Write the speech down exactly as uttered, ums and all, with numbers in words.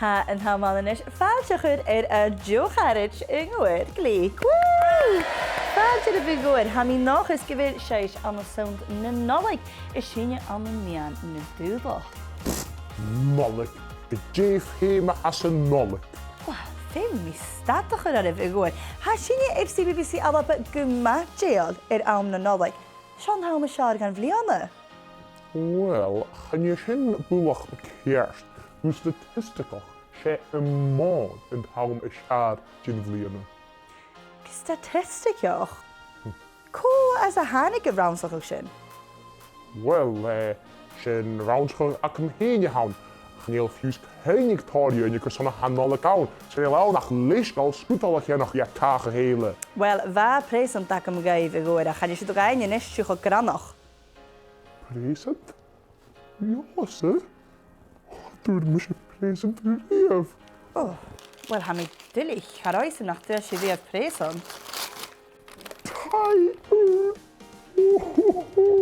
Tha an t-àm ann a-nis fàilte a chur air an deagh charaid, a Ghobhar. Glic. Woo! Fàilte oirbh, a Ghobhar. Tha mi an dòchas gu bheil sibhse ann an sann na Nollaig, is sinne ann am meadhan na dùthcha. Nollaig. Gu dè feumaidh mi às an Nollaig? Uill, feumaidh mi stad a chur oirbh, a Ghobhar. Tha sinne air C B B C Alba gu math dèidheil air àm na Nollaig. Seo an t-àm as fheàrr dhen bhliadhna. Uill, chan e sin buileach ceart. Gu staitistigeach, 's e am Mòd an t-àm as fheàrr dhen bhliadhna. Gu staitistigeach? Cò às a thàinig an rannsachadh sin? Uill, eh, 's e rannsachadh agam fhìn a th' ann. Chan eil fiù 's cuimhne aig tòrr dhaoine carson a tha Nollaig ann. 'S chan eil ann ach leisgeul sgudal a cheannach dha càch a chèile. Uill, bha preusant agam dhuibh, a Ghobhar, ach chan eil siud againne a-nis, 's e cho greannach. Preusant? Dhòmhsa? Fhuair mise preusant a-riamh. Ò, uill, tha mi duilich, cha robh fhios agam nach d' fhuair sibh a-riamh preusant. Tha, ò, ò, ò,